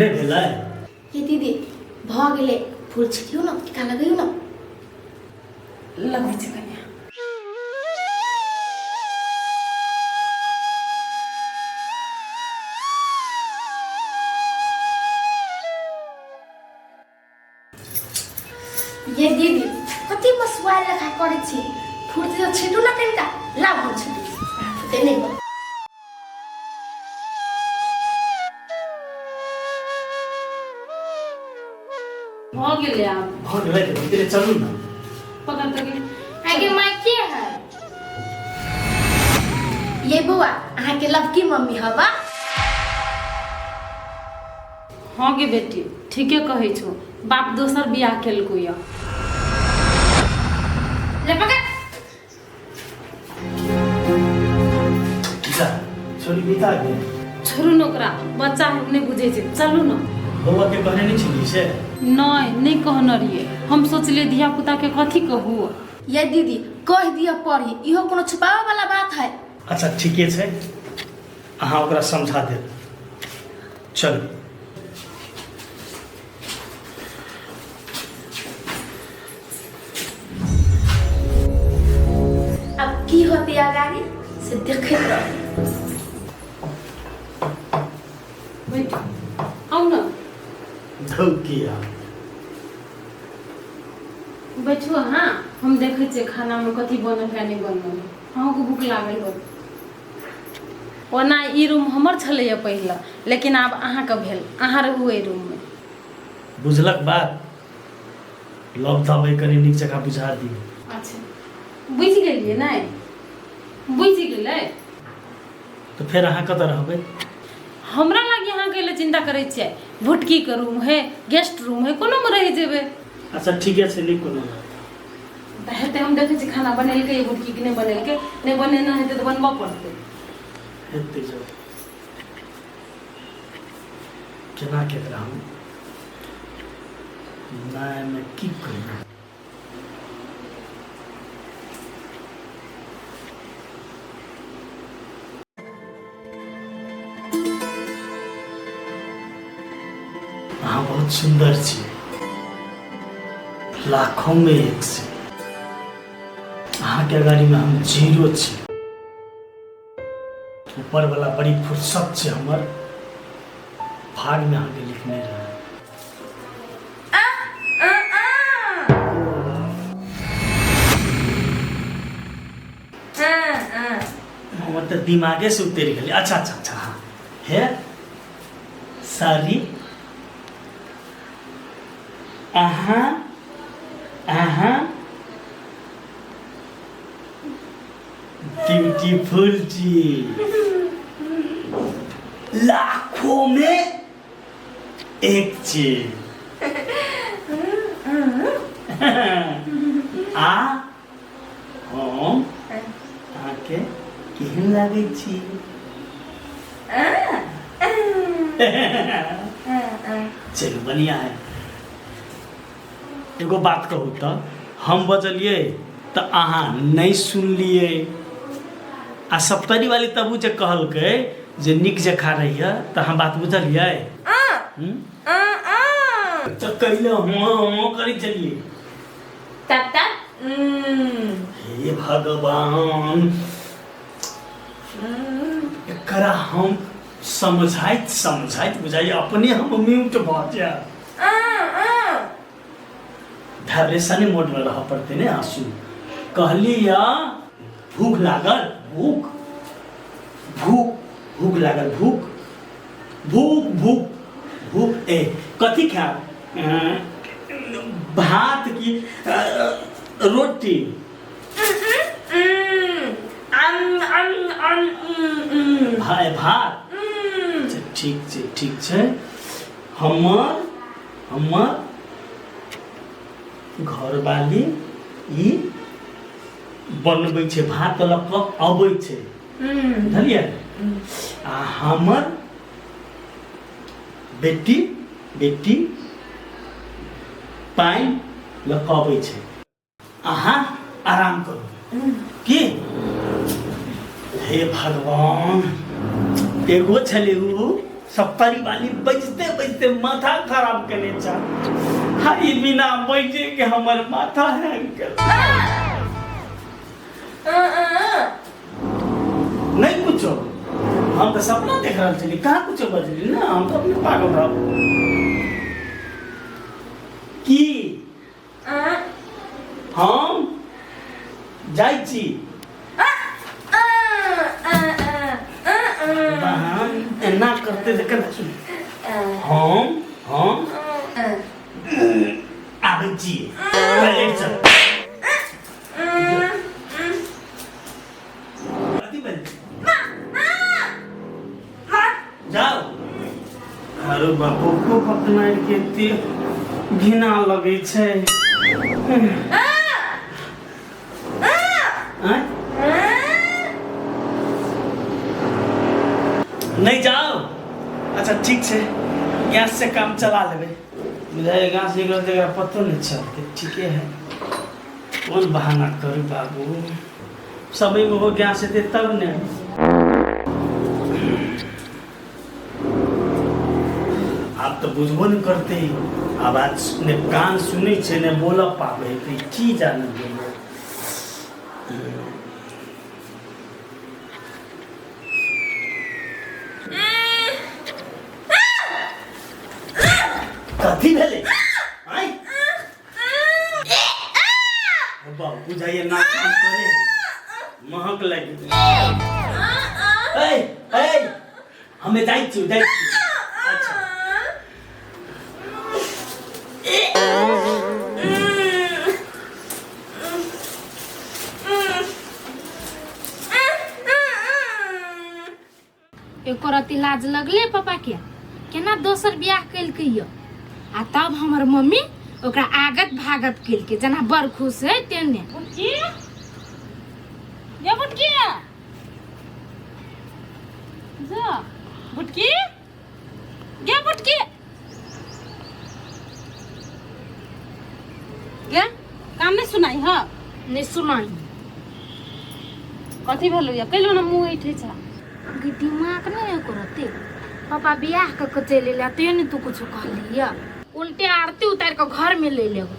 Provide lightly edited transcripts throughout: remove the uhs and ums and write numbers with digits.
नहि भेलै? ये दीदी भऽ गेलै, फूल छिटियौ ने, टीका लगैयौ ने। लगबै छै कनिया। ये दीदी कति मसुआल लेखा करै छी, फुर्ती से छिटू ना कनिका, लाभ हम छिटू फुटे नहि हो। भऽ गेलै आब। भऽ गेलै तऽ भीतरे चलू ने। पकड़ तऽ गेल। आगे माय के है? ये बौआ अहाँ के लवकी मम्मी हवा? हाँ गे बेटी, ठीके कहै छौ, बाप दोसर बियाह केलको यऽ। ले पकड़। जा, छोरी बिता गेल। छोड़ू ने ओकरा, बच्चा है, नहि बुझै छै, चलू ने। बौआ के कहने नहि छलियै से? नहि, नहि कहने रहियै। हम सोचलियै धिया पुता के कथी कहू। ये दीदी कह दिअ पढ़ी, इहो कोनो छुपावे वाला बात है? अच्छा ठीके छै, अहाँ ओकरा समझा देब। चलू। अब की होती अगाड़ी से देखैत रह। बैठ आउ ने। धौकिया। बैठू अहाँ, हम देखै छियै खानामे कथी बनल है नहि बनल है। अहूँके भूख लागल होत। ओना ई रूम हमर छलैए पहिले, लेकिन आब अहाँके भेल, अहाँ रहू एहि रूममे। बुझलक बात? लव तब कनि नीक जकाँ बुझा दियौ। अच्छा बुझि गेलियै? नहि बुझि गेलै। तऽ फेर अहाँ कतऽ रहबै? हमरा लागी अहाँ कैले चिंता करै छियै? भुटकीके रूम है, गेस्ट रूम है, कोनोमे रहि जेबै। अच्छा ठीके छै, नहि कोनो बात। तऽ हेतै, हम देखै छी खाना बनेलकै भुटकी कि नहि बनेलकै। नहि बनेने हेतै तऽ बनबऽ पड़तै। हेतै जब केना केकरा हम नहि नहि की कहियौ। अहाँ बहुत सुन्दर छी, लाखों में एक छी। अहाँके अगाड़ीमे हम जीरो छी। ऊपर वाला बड़ी फुर्सत छै, हमर भागमे अहाँके लिखने रहै। हमर तऽ दिमागे से उतरि गेलै। अच्छा अच्छा अच्छा, हाँ हे सॉरी, अहाँ अहाँ ब्यूटीफुल जी, लाखों में एक चीज आ हम अहाँके केहन लागै छी? चलू बढ़िया है। एगो बात कहू तऽ, हम बजलियै तऽ अहाँ नहि सुनलियै, आ सप्तरी वाली तबू जे कहलकै जे नीक जकाँ रहिए, तऽ अहाँ बात बुझलियै? हम्म? तऽ कैले हुँ हुँ करै छलियै? तब तक हे भगवान, एकरा हम समझाइत समझाइत बुझाइए अपने हम म्यूट भऽ जायब। वाइब्रेशने मोडमे रहऽ पड़तै ने। आंसू कहली या भूख लागल, भूख भूख भूख लागल, भूख भूख भूख भूख। ए कथी खायब, भात की रोटी? भाय भात। अच्छा, ठीक छै ठीक छै। हमर हमर घरवाली ई बनबै छै, भात लऽ कऽ अबै छै, बुझलियै? आ हमर बेटी बेटी पानि लऽ कऽ अबै छै। अहाँ आराम करू की। हे भगवान, एगो छलै उ सप्तरी वाली बजते बजते माथा खराब केने छल। हाँ, ई बिना बजे के हमर माथा हैंग केल। नहीं कुछो, हम तो सपना देख रहल छली, कहाँ कुछो बजली ना, हम तो अपने पागल रहब की। हम जाइ छी। बहन एना करते जे केना सुन। हम आबै छी, टॉयलेट चल। कथी भेल? जाओ। अरे बापू को पकनाइ के एते घिना लगै छै। आँय? नहीं जाओ। अच्छा ठीक छै, गैस से काम चला लेबै। बुझाइ गैस निकल एकरा पतो नहीं चलते। ठीके है, कोन बहाना करू बाबू, समय में हो गैस हेतै तब ने। आब तऽ बुझबो नहि करतै, आवाज ने कान सुनै छै ने बोलऽ पाबै है, की जाने गेलै। कथी भेलै? आँय बाबू, बुझाइए ना काम करे, महक लागि गेलै। ए ए, हमे जाइ छी, जाइ छी। अच्छा एको रत्ती लाज लगले पापा के? केना दोसर बियाह केलकै यऽ? आ तब हमर मम्मी ओकरा आगत भागत केलकै, जेना बड़ खुश है तेने। बुटकी, ये बुटकी, जा बुटकी, गे बुटकी, गे, काम नहीं सुनाई? हाँ। नहीं सुनाई। कथी भेलो या? कैलो ना मुँह ऐठे छा? गे दिमाग नहीं एको रत्ती। पापा बियाह कऽ के चलि एलै, तैयो नहीं तू कुछो कहली यऽ। उल्टे आरती उतारि कऽ घर में ले लेबो।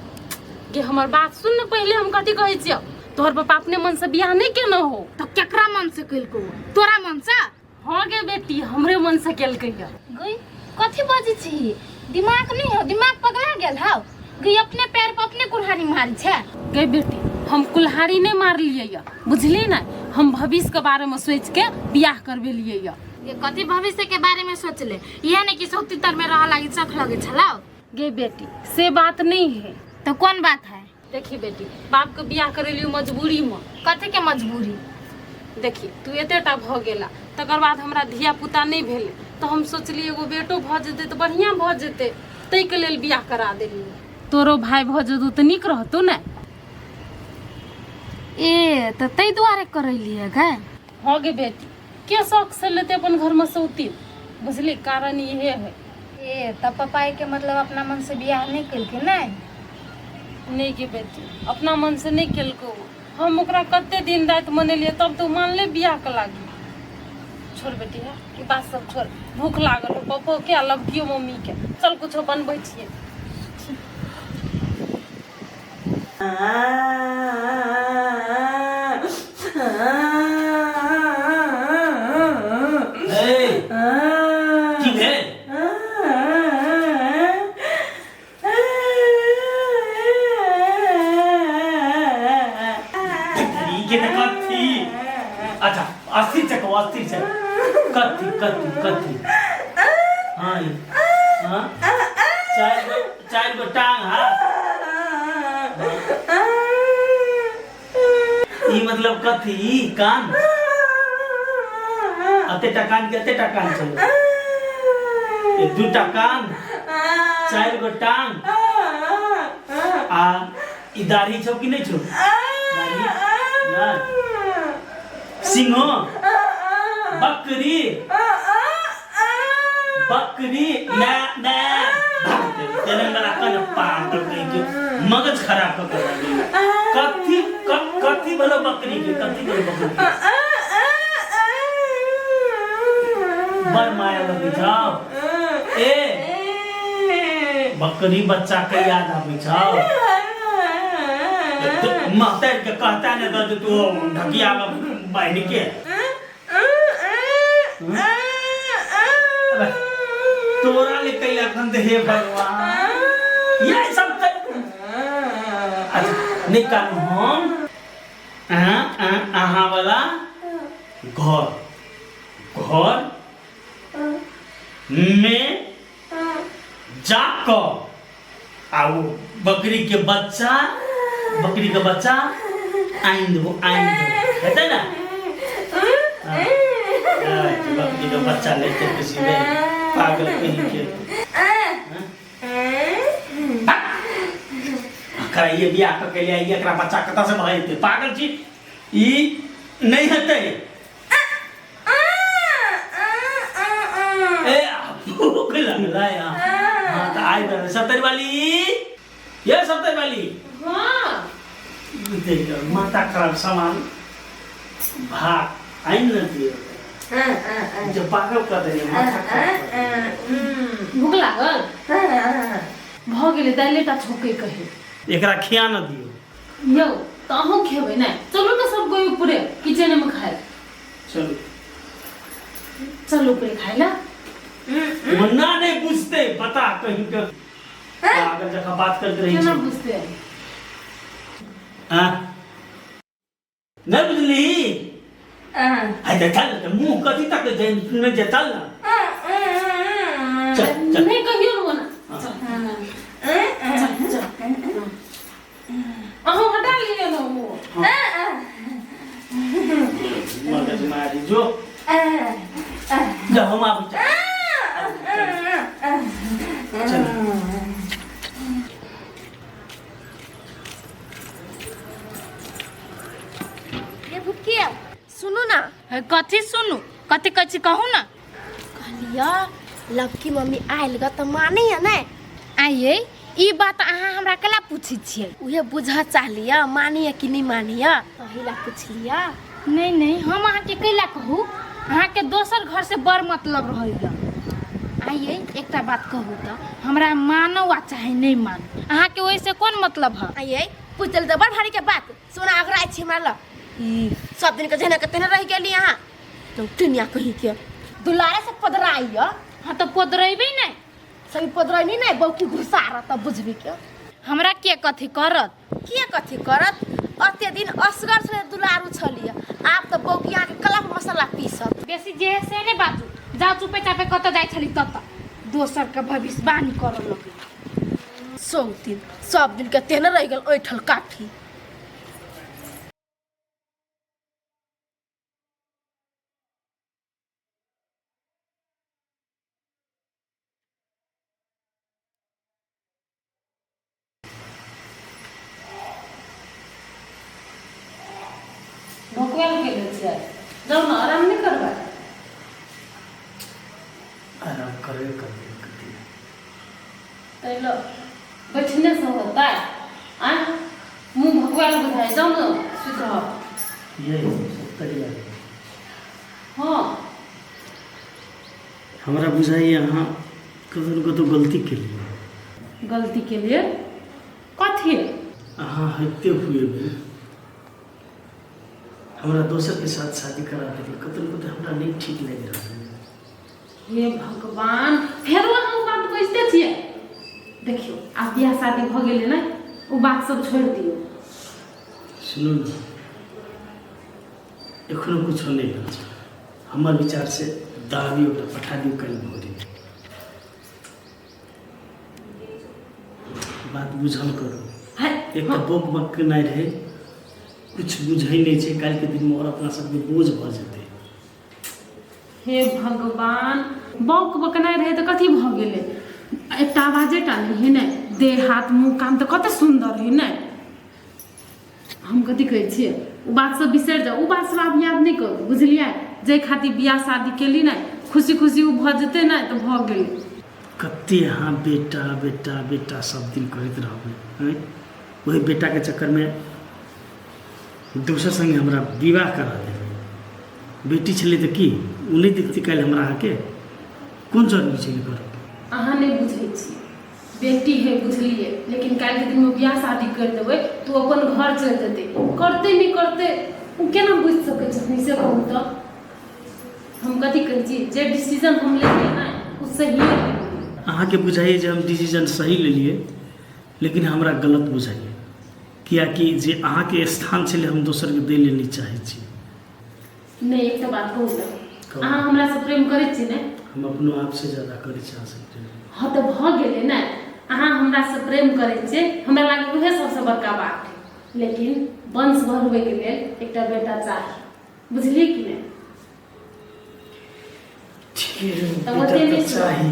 गे हमर बात सुन ने पहिले, हम कथी कहै छियौ। तोहर पापा अपने मन से बियाह नहीं केने हो। तऽ केकरा मन से केलको? तोरा मन से? हाँ गे बेटी, हमरे मन से केलकै या। गई कथी बजै छी? दिमाग नहीं हो? दिमाग पगला गेल हौ? गई अपने पैर पर अपने कुल्हाड़ी मारी छै। गे बेटी, हम कुल्हाड़ी नहीं मारलियै या, बुझली ना? हम भविष्य के बारे में सोच के बियाह करबेलियै या। ये कथी भविष्य के बारे में सोचले? इहे ने कि सौती तर में रह लागी चख लगे छलौ। गे बेटी, से बात नहीं है। तो कौन बात है? देखी बेटी, बाप के बियाह करेलियो मजबूरी में। कथी के मजबूरी? देखी, तू एतेटा भऽ गेला, तकर बाद हमरा धिया पुता नहि भेलै, तऽ हम सोचलियै एगो बेटो भऽ जेतै तऽ बढ़िआँ भऽ जेतै, ताहिके लेल बियाह करा देलियै। तोरो भाय भऽ जेतौ तऽ नीक रहतौ ने। ए तऽ ताहि दुआरे करैलियै गै? हँ गे बेटी, के शौक से लेतै अपन घरमे सौतीन, बुझली? कारण इहे है। ए तऽ पप्पा के मतलब अपना मन से बियाह नहि केलकै ने? नहि गे बेटी, अपना मन से नहि केलको। हम ओकरा कते दिन राति मनेलियै तब तऽ ओ मानले बियाह के लागी। छोड़ बेटी, है ई बात सब छोड़। भूख लागल हो पप्पो के आ लवकियो मम्मी के, चल कुछो बनबै छियै। ए, की भेल? ई के तऽ कथी? अच्छा अस्थिर छै, कहू अस्थिर छै। कथी कथी कथी? हाँ हाँ, चारि गो, चारि गो टांग हाथ। ई मतलब कथी? ई कान, अतेटा कान के अतेटा कान छलै? ई दूटा कान, चारि गो टांग, आ ई दाढ़ी छौ कि नहि छौ दाढ़ी? नहि। सिंहो, बकरी, बकरी ना ना तेलंगाना कन पागल कहीं के मगज खराब कर कर कथी कथी भलो बकरी के, कथी भलो बकरी के? बड़ माया लगै छौ ए बकरी बच्चा के याद आबै छौ महतारि के कहता ने दऽ जे तू ढकिया में बान्हि के अबे, तोरा ले कैला एखन तऽ हे भगवान ये सब तऽ अच्छा नहि कानू हम अहाँ अहाँ अहाँ वाला घर घर में जाकऽ आ ओ बकरी के बच्चा बकरी के बच्चा आनि देबो आनि देबो हेतै ने हाँ। अच्छा, बकरी के बच्चा लेके खुशी में पागल कहीं के एकरा ये बियाह कऽ के लिए एकरा बच्चा कतऽ से भऽ जेतै पागल छी ई नहि हेतै ए भूख लगलै हाँ हाँ तऽ आइ बन सत्तर वाली ये सत्तर वाली हाँ देख माथा खराब सामान भात आनि ने दियौ जे पागल कऽ देलियै माथा खराब कऽ देलियै। भूख लागल भऽ गेलै दालि टा छौंकै कहे एकरा खिया न दियौ यौ तऽ अहूँ खेबै ने चलू ने सब कोइ ऊपरे किचनमे खाय चलू चलू ऊपरे खाय ला मुन्ना नहीं बुझते बता कहीं के पागल जकाँ बात करते रही केना छै बुझतै हाँ नहीं बुझली हाय जे चल ने मुंह कथी तक जे सुनै जे चल ने चल चल नहि कहियौ ने ओना चल चल चल अहूँ हटा लिअ ने ओ मगज मारी जो जा हम आबै छी। चल ये भुकिया सुनू ना हे, कथी सुनू कथी कहै छी कहू ने कहलिया लवकी मम्मी आयल ग तऽ माने या ने आइए ई बात अहाँ हमरा केला पूछै छियै उहे बुझऽ चाहलिया मानिया कि नहीं मानिया तही ला पुछलिया नहीं नहीं हम अहाँके कैला कहू अहाँके दोसर घर से बड़ मतलब रहैया आइए एकटा बात कहू तऽ हमरा मानू आ चाहे नहीं मानू अहाँके ओहिसँ कोन मतलब है आइए पूछल तऽ बड़ भारी के बात सोना अगराइ छी हमरा लग ई सब दिन के जेना के तेना रहि गेली अहाँ तो दुनिया कहीं के दुलारे से पदराई हाँ तऽ पोदरेबै नहि सभी पदराई नहीं बौकी घुसा रह तब बुझबी के हमरा के कथी करत के कथी करत अते दिन असगर छलै दुलारू छलियै आब तऽ बौकी अहाँके कलक मसाला पीसत बेसी जे है से नहि बाजू जाउ चुपे चापे कतऽ जाइ छली ततऽ दोसरके भविष्यवाणी करऽ लगै सौतिन सब दिन के तेहने रहि गेल ऐठल काठी भकुआल गेल छियै जाउ ने आराम नहि करबै आराम करबे करबै कथी ताहि लए बैठने से होतै आँय मुँह भकुआल बुझाइ जाउ ने सुति रहब ये सत्तरी वाली हँ हमरा बुझाइए अहाँ कतौ ने कतौ गलती केलियै गलती के लिए कथी अहाँ होते हुए भी हमरा दोसर के साथ शादी करा देलियै कतौ ने कतौ हमरा नहीं ठीक लागि रहल है हे भगवान फेरो अहाँ ओ बात बजिते छियै देखियौ आब बियाह शादी भऽ गेलै ने ओ बात सब छोड़ि दियौ सुनू ने एखनो कुछो नहि भेल छै हमर विचारसँ दाबी ओकरा पठा दियौ काल्हि भोरे बात बुझल करू एक तऽ बोक बक नहि रहै कुछ बुझै नहि छै काल्हिके दिनमे आओर अपना सबके बोझ भऽ जेतै हे भगवान बौक बकनाइ रहै तऽ कथी भऽ गेलै एकटा आवाजे टा नहि है ने देह हाथ मुँह कान तऽ कते सुन्दर है ने हम कथी कहै छियै ओ बात सब बिसरि जाउ ओ बात सब आब याद नहि करू बुझलियै जाहि खातिर बियाह शादी केली ने खुशी खुशी ओ भऽ जेतै ने तऽ भऽ गेलै कते अहाँ बेटा बेटा बेटा सब दिन करैत रहबै आँय ओहि बेटाके चक्करमे दोसर सङ्गे हमरा विवाह करा देबै बेटी छलै तऽ की ओ नहि देखती काल्हि हमरा अहाँके कोन जरूरी छै करब? अहाँ नहि बुझै छी, बेटी है बुझलियै, लेकिन काल्हिके दिनमे बियाह शादी करि देबै तऽ ओ अपन घर चलि जेतै, करतै नहि करतै ओ केना बुझि सकै छथिन से कहू तऽ। हम कथी कहै छी, जे डिसीजन हम लेलियै ने ओ सहिए लेलियै। अहाँके बुझाइए जे हम डिसीजन सही लेलियै, लेकिन हमरा गलत बुझाइए, किएकि जे अहाँके स्थान छलै हम दोसरके दै लए नहि चाहै छी। नहि, एकटा बात कहू तऽ, अहाँ हमरासँ प्रेम करै छी ने? हम अपनो आपसँ ज्यादा करै छी अहाँसँ प्रेम। हँ तऽ भऽ गेलै ने, अहाँ हमरासँ प्रेम करै छियै, हमरा लागै उएह सबसँ बड़का बात है। लेकिन वंश बढ़बैके लेल एकटा बेटा चाही, बुझलियै कि नहि? ठीक है, तऽ बेटा ओते तऽ नहि चाही,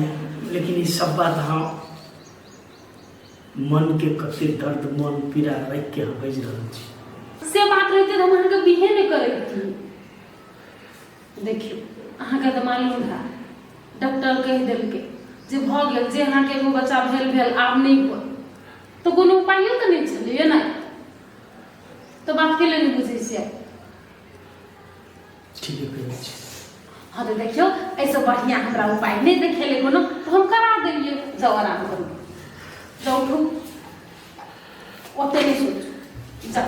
लेकिन ई सब बात अहाँ मन के कते दर्द मन पीड़ा राखि के हम बाजि रहल छी। से बात रहितै तऽ हम अहाँके बिहे नहि करैती। देखियौ, अहाँके तऽ मालूम है, डॉक्टर कहि देलकै जे भऽ गेल, जे अहाँके एगो बच्चा भेल भेल, आब नहि होय, तऽ कोनो उपायो तऽ नहि छलैए ने। तऽ बात के लेल नहि बुझै छियै? ठीके कहै छी। हँ तऽ देखियौ, एहिसँ बढ़िआँ हमरा उपाय नहि देखेलै कोनो, तऽ हम करा देलियै। जाउ, आराम करू, जाउ, उठू, ओते नहि सोचू, जाउ।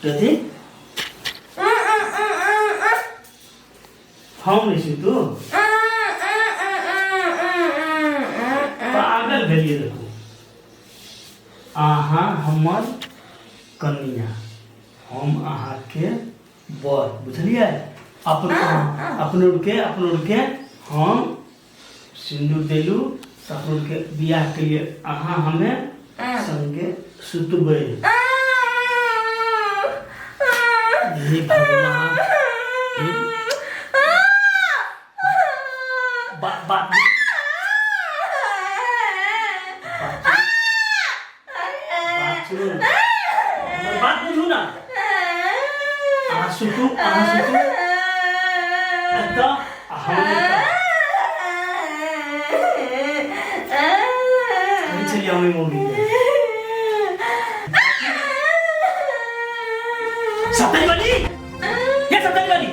कथी हम नहि छी, तू पागल भेलियै। देखू, अहाँ हमर कनिया, हम अहाँके बर, बुझलियै? अपन अपनो के अपनो के हम सिन्दूर देलू, तऽ अपनो के बियाह के लिए अहाँ हमे संगे सुतबै। हे भगवान, हे बात बात बात सुनू ने, हमर बात बुझू ना। अहाँ सुतू, अहाँ सुतू एतऽ आ हम एतऽ। कहै छलियै हम मम्मी सप्तरी वाली, ये सप्तरी वाली।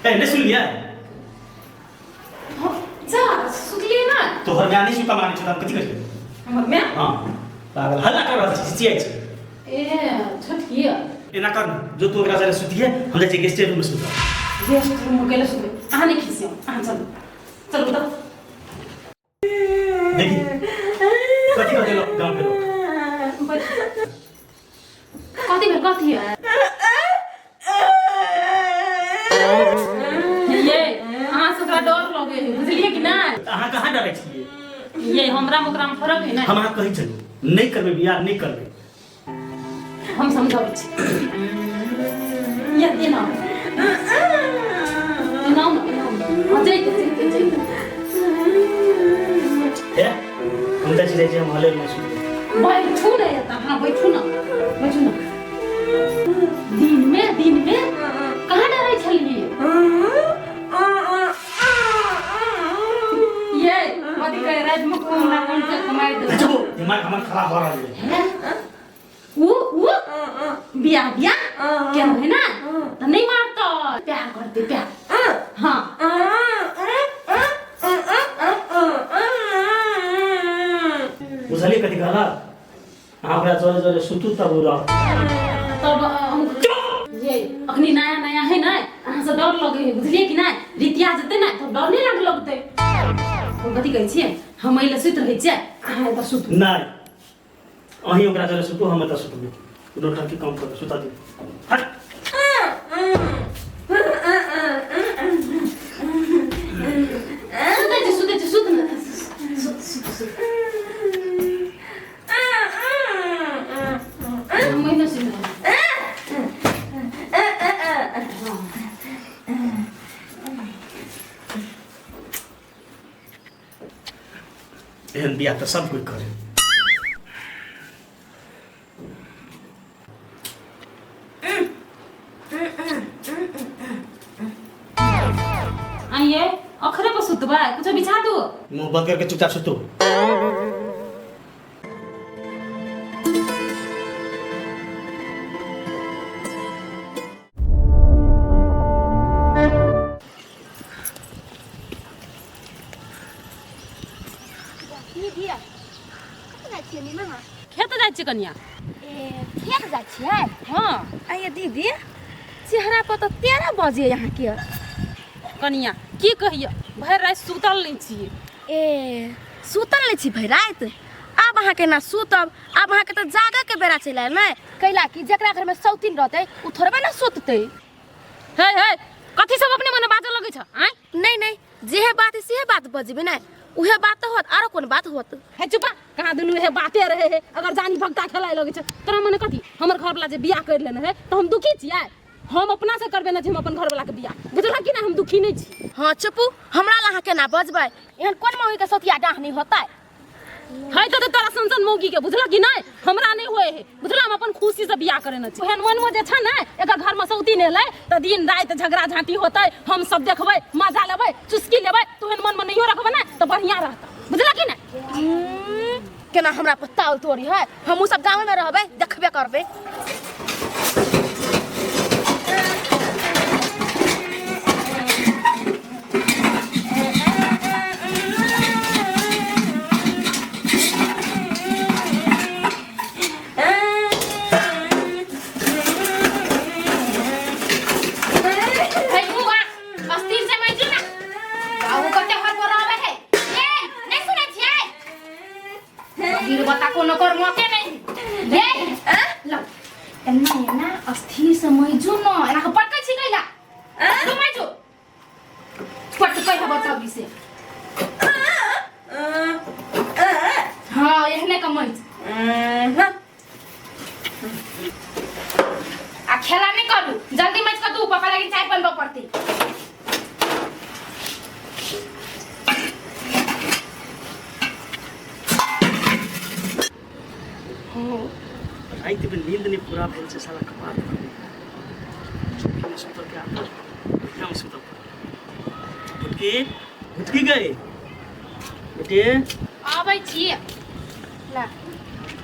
ए, नहीं सुन लिया? जा, सुतलियै ना। तोहर माय नहि सुता मानै छौ, तऽ हम कथी करियै? हमर माय? हँ, पागल, हल्ला कर रहल छी, चिचियाइ छै। ए छोटकी, एना कर ने, जो तू ओकरा साथे सुतिहे, हम जाइ छियै गेस्टे रूममे सुतब। गेस्ट रूम में गेले सुतबै? अहाँ नहि खिसियौ, अहाँ चलू, चलू तऽ। देखी कथी कहते लोग, गाँव के लोग। कथी भेल? कथी है ये? अहाँ से ओकरा डर लगे है, बुझलियै कि नहि? तऽ अहाँ कहाँ डरै छियै? ये हमरा में ओकरा में फर्क है ना। हम अहाँ कहै छलहुँ नहि करबै बियाह, नहि करबै। हम समझाबै छी। ये एना एना एना, हाँ, जैते जैते जैते। हे, हम जाइ छी, जाइ छी हम हॉले मे सुतबै। बैठू ने एतऽ, हाँ, बैठू ने, बैठू ने। दिन में दिन में कहाँ डरै छलियै ये? कथी कहे, राति में कोन ना कोन से मारि देलक। चुप, दिमाग हमर खराब भऽ रहल है। उ उ बियाह बियाह केना है ना तऽ नहीं मारतै, प्यार करतै, प्यार। हाँ, बुझलियै कथी कहलक? अहाँ ओकरा जरे जरे सुतू तब ओ रहत। तब हम ये अखनी नया नया है ना, अहाँ से डर लगे है, बुझलियै कि नहि? रितिया जेतै ना तब डर नहीं लाग लगतै। हम कथी कहै छियै, हम एहि लए सुति रहै छियै, अहाँ एतऽ सुतू। नहि, अहीं ओकरा जरे सुतू, हम एतऽ सुतबै। नौटंकी कम करू, सुता दियौ। हट। सुतै छी, सुतै छी, सुत ने, सुत सुत सुत। हम एहिना सुति रहब। एहन बियाह तऽ सब कोइ करे। आइए अखरे पर सुतबा, कुछ बिछा दू। मुंह बंद करके चुपचाप सुतू। खेत जाइ छियै कनिया। ए, खेत जाइ छियै? हँ। आइए दीदी, चेहरा पर तऽ 13 बजे अहाँके। कनिया की कहियो, भरि राति सुतल नहि छियै। ए, सुतल नहि छी भरि राति? आब अहाँके ना सुतब, आब अहाँके तऽ जागऽ के बेरा चलि आयल ने। कैला कि जकरा घरमे सौतीन रहतै ओ थोड़बे ने सुततै। हे हे, कथी सब अपने मने बाजऽ लगै छ? आँय? नहीं नहीं, जेहे बात है सेहे बात बजबे ने, उहे बात तो होत, आरो कोन बात होत? हे चुपा, कहाँ दुनू हे बाते रहे हे, अगर जानी भक्ता खेलाय लगै छै। तोरा मने कथी, हमर घरवला जे बियाह कर लेने है तऽ हम दुखी छियै? हम अपना से करबे ना जे हम अपन घरवला के बियाह, बुझलह कि ना? हम दुखी नहीं छी। हाँ चुपू, हमरा ला अहाँ केना बजबै? एहन कोन मौगी के सतिया डाह नहीं होतै? है तो तोरा सन सन मौगी के, बुझलह कि नहीं? हमरा नहीं होए है, बुझलह? हम अपन खुशी से बियाह करे न छी। ओहन मन में जे छै ने, एकर घर में सौती ने लै तऽ दिन राति झगड़ा झांटी होतै, हम सब देखबै, मजा लेबै, चुस्की लेबै। तू एहन मन में नहियो रखबै ने तऽ बढ़िया रहतै, बुझलह कि नहीं? केना हमरा पर ताल तोड़ी है? हमहूँ सब गाँव में रहबै, देखबे करबै। हे बुआ, अस्थिर से बैठू ना। बाबू कते हर पर आवे है। ए, नहीं सुनै छियै? हीरो बता, कोनो कर मौके नहीं। ए, लो। एना एना अस्थिर से मैजू न, एना के पटकै छी कैला? तू मैजू। पटकै हबो तभी से। हाँ, एहने के मैज। आ खेला नहीं करू, जल्दी मैज कर दू, पापा लगी चाय बनबऽ पड़तै। रातिमे नींद नहि पूरा भेल छै, साला कपार सुतल के आदत हम सुतल। भुटकी, भुटकी गई बेटे? आबै छी। ला।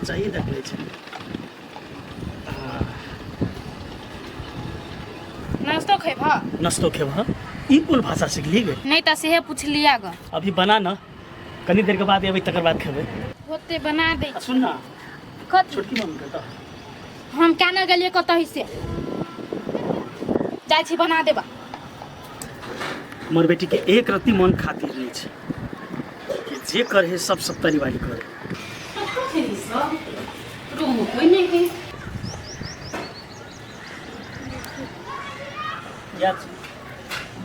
चाहिए देख लै छै। नाश्तो खेबह? नाश्तो खेबह, ई कोन भाषा सिखली गे? नहीं तऽ सेहे पुछलिया ग। अभी बना न, कनी देर के बाद एबै, तकर बाद खेबै। होते, बना दे। आ सुन ना। कथी? छोटकी मम्मी के तऽ हम क्या न गेलियै कतहि से, जाइ छी बना देबा। हमर बेटी के एक रत्ती मन खातिर नहीं छै कि जे करे सब सप्तरी वाली करे। कतऽ छै ई सब? रूम में कोई नहीं है। याद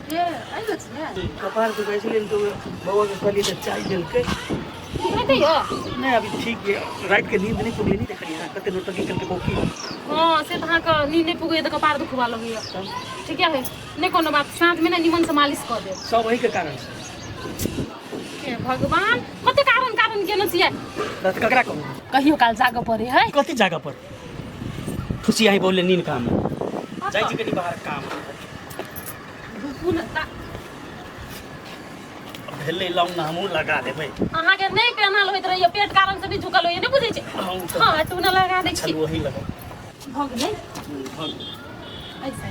ए, आइलो छियै? कपार दुखाइ छलै ने, तऽ बौआ के कहलियै तऽ चाय देलकै। हेतै यौ? नहीं, अभी ठीक है, रात के नींद नहीं पुगले, नहीं देखलियै ना कते नौटंकी केलकै बौकी। हँ, से तऽ अहाँके नींद नहि पुगैए तऽ कपार दुखबा लगैए। ठीक है, नहि कोनो बात, साँझमे ने निमनसँ मालिश कऽ देब। सब वही के कारण छै। हे भगवान, कते कारण कारण केने छियै। तऽ ककरा कहू? कहियो काल जागऽ पड़े है। कथी जागऽ पर खुशी आई बोले, नींद काम जाइ छी, कनी बाहर काम। रुकू ने ता। भेलै लौंग ना, हमहूँ लगा देबै। अहाँके नहि पेनाल होइत रहैए, पेट कारण से नहि झुकल होइए, नहि बुझै छी? हँ, ओ तऽ- हँ, तू ने लगा दै छी। चलू, वही लगाउ। भऽ गेलै। भऽ गेलै। ऐसे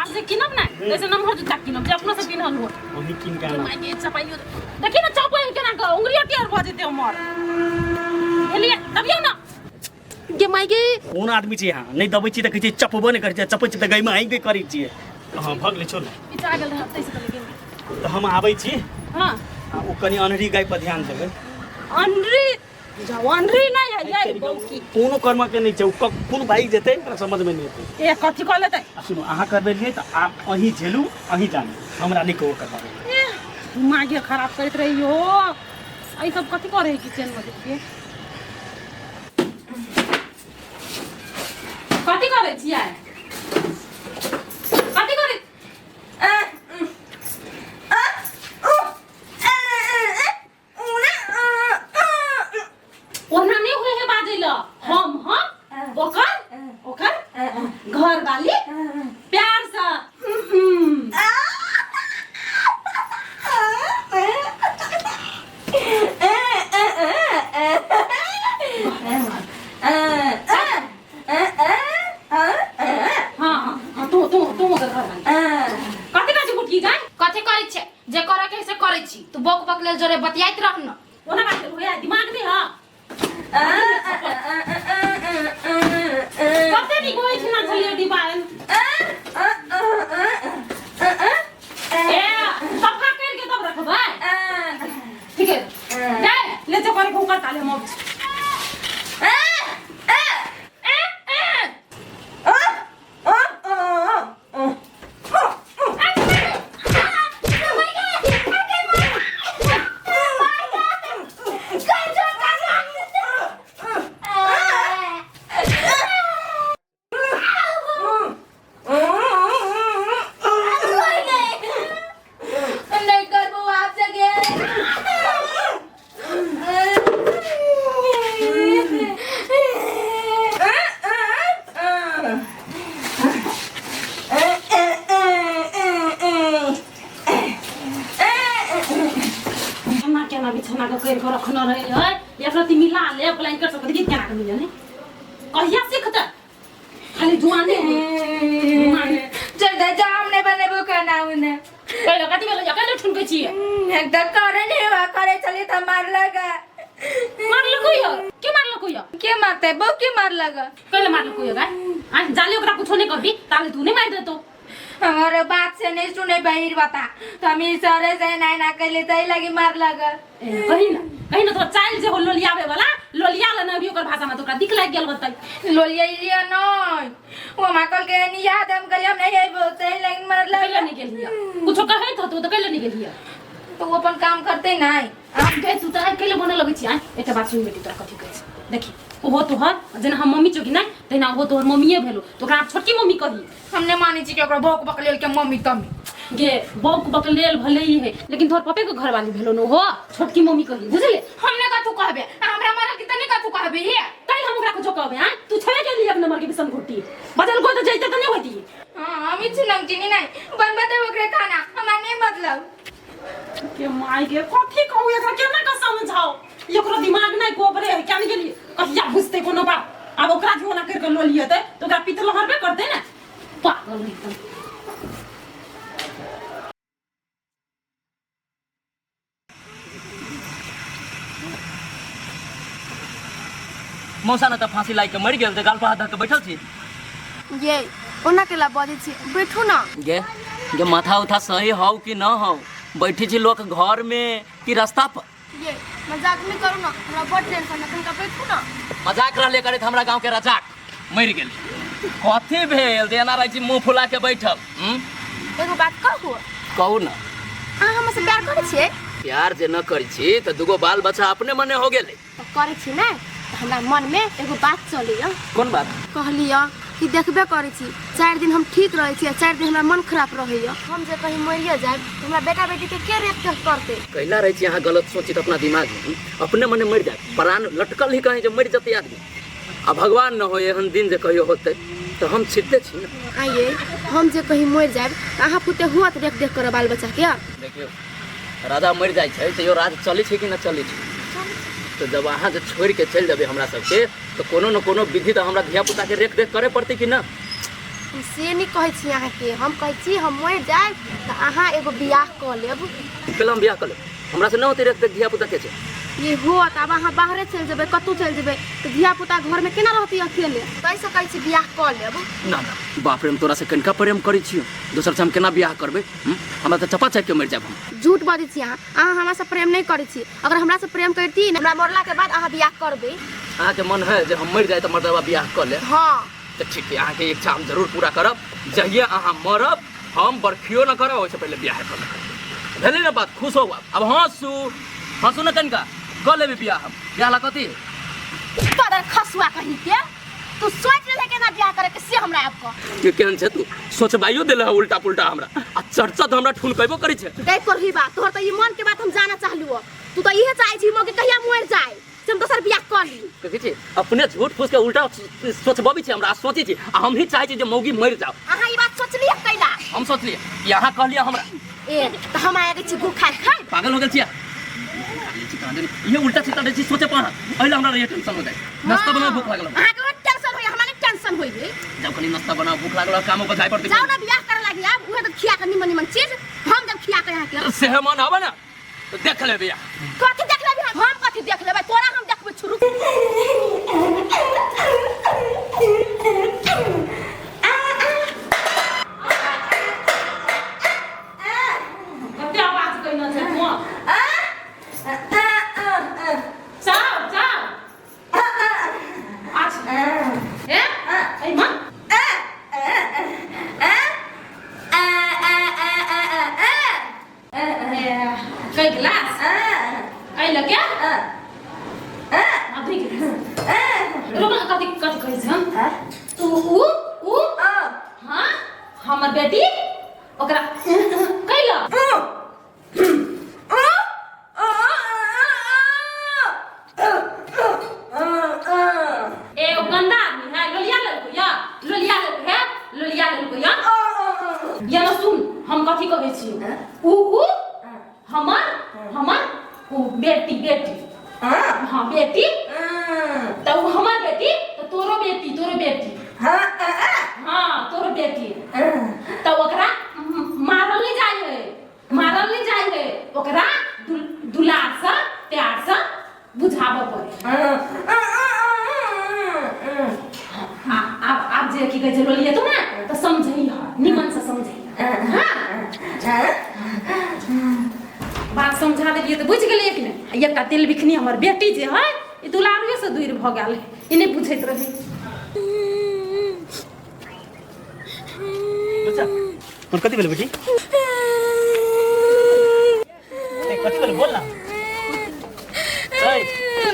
आब जे कीनब ने, जैसे नमहर जूता कीनब जे अपनो से पिन्हल हो। वही कीन के आनब। माय चपाइयो, देखी ने चपै केना कऽ उंगलियो टेढ़ भऽ जेतै हमर। भेलियै, दबियौ ने गे माय गे। कोन आदमी छै यहाँ? नहि दबै छी तऽ कहै छै चपबो नहि करै छै, चपै छी तऽ गैमे आइ करै छियै। हां भऽ गेलै, छोड़। पिचा गेल रहत तैसे तऽ गेल। तऽ हम आबै छी। हां। आ ओ कनि अनहरी गाय पर ध्यान देबै। अनरी जाओ, अनरी नहीं है ये बौकी। कोनो कर्म के नहीं छै, ओ कोन भागि जेतै हमरा समझ में नहीं एतै। ए कथी कह लेतै? आ सुनू, अहाँ करबेलियै तऽ आब अहीं झेलू, अहीं जानू, हमरा नहीं कहू करबाबै। ए दिमागे खराब करैत रहियो। एहि सब कथी करे है किचन में? देखिए कथी करे छियै, कथी करे? ओना नहीं हुए है बाजै ल। हम ओकर ओकर घर वाली प्यार से। हाँ हाँ, तू तू तू ओकर घर वाली कथी बाजू गुटकी गाय? कथी करै छै? जे करे के है से करै छी, तू बक बक लेल जोरे बतियाइत रह न। ओना बात होया दिमाग नहीं। हाँ, कते नीक होइ छै ना छलियै दिमाग। ए सफा कर के तब रखबै, ठीक है? जा ले जो करे के ताले हम अबै छी। नहीं करबो आप जगह। केना केना बिछौना के करि के रखने रहे है, एक रत्ती मिला ले ब्लैंकेट सब देखी केना के मिले। नहीं कहिया सीखते, खाली जुआने जुआने। चल दे जा, हम नहीं बनेबो खाना उना। पहिले कथी भेलै? कहिले ठुनकै छियै? तो करे नहीं हुआ, करे चली तो मार लगा। मारलको यो? के मारलको यो? के मारते बहू, के मार लगा? कहिले मारलको यो गाय? आ जाले ओकरा कुछो नहीं कहबी ताले तू नहीं मारि देतो। हमारे बात से नहीं सुने बहिर बता तो हम ई सरे से नहीं ना कैले तई लगी मार लगा। ए, कही ना कही ना, तोरा चाइल जे हो लोलियाबे वाला लोलिया ले ना, अभी ओकर भाषा में तो ओकरा दिख लागि गेल होतै। लोलिया लिया नहीं, वो हमरा कल के नहीं याद, हम कहलिए हम नहीं आइबो तई लगी मार कैले लगा। नहीं गेलिय? कुछो कहैत होतो तऽ कैले नहीं गेलिय? तो वो अपन काम करते नहीं। आब गए तू तऽ आइ कैले बने लगै छी? आइ एकटा बात सुन बेटी, तोरा कथी कहै छै देखी, ओहो तोहर जेना हम मम्मी छौ कि नहि, तहिना ओहो तोहर मम्मीए भेलो, तऽ ओकरा आब छोटकी मम्मी कही। हम नहीं माने छी कि ओकरा भौक बक लेल के मम्मी तम्मी। गे बौक बक लेल भले ही है, लेकिन तोहर पपे के घरवाली भेलो न, ओहो छोटकी मम्मी कही, बुझले? हम ने कथू कहबे, आ हमरा मरल के तने कथू कहबे हे? काल्हि हम ओकरा कुछो कहबे? आँय, तू छेबे केली एक नंबर के बिसन घुट्टी बदल को तऽ जैते तऽ नहि होती। हाँ, हम ही छिनम चिनी नहीं बनबे दे ओकरे खाना, हमरा नहीं मतलब। के माय के कथी कहू, एकरा केना के समझाओ? एकरो दिमाग नहि गोबरे है। क्या गेलिए, कहिया बुझते कोनो बात? आब ओकरा जे ओना करि के लऽ लियतै तऽ ओकरा पित लहरबे करतै ने। पागल एकदम। मौसा ने तऽ फांसी लागि के मरि गेल तऽ गाल पर हाथ धऽ के बैठल छी। ये ओना केला बजै छी? बैठू ना। गे गे, माथा उथा सही हौ कि न हौ? बैठी छी लोक घर में कि रास्ता पर? ये मजाक नहीं करू ना, हमरा बड़ टेंशन है, तनिका बैठू ना। मजाक रहले करैत, हमरा गांव के रजाक मरि गेल। कथी भेल जे एना रहै छी मुंह फुला के बैठल? हम्म? एगो बात कहू? कहू ना। अहाँ हमसे प्यार करै छियै? प्यार जे न करै छी तऽ दूगो बाल बच्चा अपने मने हो गेलै। तऽ करै छी ने, तऽ हमरा मनमे एगो बात चलैया। कोन बात? कहलियै कि देखबे करै छी, 4 दिन हम ठीक रहै छी आ 4 दिन हमरा मन खराब रहैया। हम जे कहीं मरिए जायब तऽ हमरा बेटा बेटीके के रेख तेख करतै? कैला रहै छी अहाँ गलत सोचित अपना दिमाग में? अपने मने मरि जायब, प्राण लटकल ही कहीं जे मरि जेतै आदमी। आ भगवान न हो एहन दिन जे कहियो होतै, तऽ हम छिटते छी ने। आइए हम जे कहीं मरि जायब तऽ अहाँ पुते हुअत रेख देख करब बाल बच्चाके? देखियौ, राजा मरि जाइ छै तैयो राज चलै छै कि न चलै छै? तऽ जब अहाँ जे छोड़ि के चलि जेबै हमरा सबके, तऽ कोनो न कोनो विधि तऽ हमरा धिया पुता के रेख देख करे पड़तै कि न? हम से नहि कहै छी अहाँके, हम कहै छी हम मरि जायब तऽ अहाँ एगो बियाह कऽ लेब। केला हम बियाह कऽ लेब? हमरा से न होतै रेख देख धिया पुता के छै। ये होत आब अहाँ बाहरे चलि जेबै कतहु चलि जेबै तऽ धिया पुता घरमे केना रहतै अकेले ताहिसँ कहै छी बियाह कऽ लेब ना ना बाप रे हम तोरा से कनिका प्रेम करै छियौ दोसर से हम केना बियाह करबै हम्म? हमरा तऽ चपा चापि के मरि जायब हम झूठ बजै छी अहाँ अहाँ हमरासँ प्रेम नहि करै छी अगर हमरासँ प्रेम करती ने हमरा मरलाके बाद अहाँ बियाह करबै अहाँके मन है जे हम मरि जाए तऽ मर्दबा बियाह कऽ ले हँ तऽ ठीक है अहाँके इच्छा हम जरूर पूरा करब जहिया अहाँ मरब हम बरखियो न करब ओहिसँ पहिले बियाह कऽ लेब भेलै ने बात खुश हो आब हँसू हँसू ने कनिका कऽ लेबै बियाह हम बियाह ला कथी तोरा खसुआ कहीं के तू सोच लेले केना बियाह करे के से हमरा आब कह के केहन छै तू सोचबाइयो देले है उल्टा पुल्टा हमरा आ चर्चा तऽ हमरा ठुनकेबो करै छै गई करही बात तोहर तऽ ई मन के बात हम जाना चाहलू तू तऽ इहे चाहै छी मौके कहिया मर जाए से हम दोसर बियाह कर ली देखै छी अपने झूठ फूस के उल्टा सोचबबै छै हमरा सोचै छी आ हम ही चाहै छी जे मौगी मरि जाओ अहाँ ई बात सोचलियै कैला हम सोचलियै ई अहाँ कहलियै हमरा ए तऽ हम आया छी गु खाय खाय पागल हो गेल छियै ये उल्टा सीधा रहै छी सोचे पर अहाँ एहि हमरा रहै टेंशन हो जाइ नाश्ता बनाओ भूख लागल हमरा। अहाँ के टेंशन होई हमरा नहीं टेंशन होई जाओ कनी नाश्ता बनाओ भूख लागल कामो पर जाय पड़तै जाओ ना बियाह करे लागी आब उहे तऽ खिया के निमन निमन चीज हम जब खिया के अहाँ के सेहे मन आवे ना तो देख लेबै अहाँ। कथी देख लेबै हम हम कथी देख लेबै तोरा हम देखबै छुरु कते आवाज कहिना छै तू चाव चाव अच्छा ए ए मां कै गिलास एहि लऽ के आ दुई गिलास रुक न कथी कथी कहै छै हम उ उ उ हाँ हमर बेटी ओकरा कैला ए ओ गंदा आदमी है लोलिया लेलको या लोलिया लेलको है लोलिया लेलको या या ना सुन हम कथी कहै छी उ उ हमर हमर उ बेटी बेटी हाँ बेटी तऽ उ हमर बेटी तऽ तोरो बेटी तोरो बेटी हाँ तोरो बेटी तऽ ओकरा मारल नहि जाइ है मारल नहि जाइ है ओकरा दुलारसँ प्यारसँ बुझाबऽ पड़े आब आब जे की कहै छै लोलिए तू ने तऽ समझै ह निमन से समझै हाँ बात समझा देलियै तऽ बुझि गेलियै कि नहि आ एकटा तेल बिखनी हमर बेटी जे है ई दुलारुए से दूर भऽ गेल है ई नहि बुझैत रहै बच्चा तोर कथी भेल बेटी ए, कथी भेल बोल ना ए,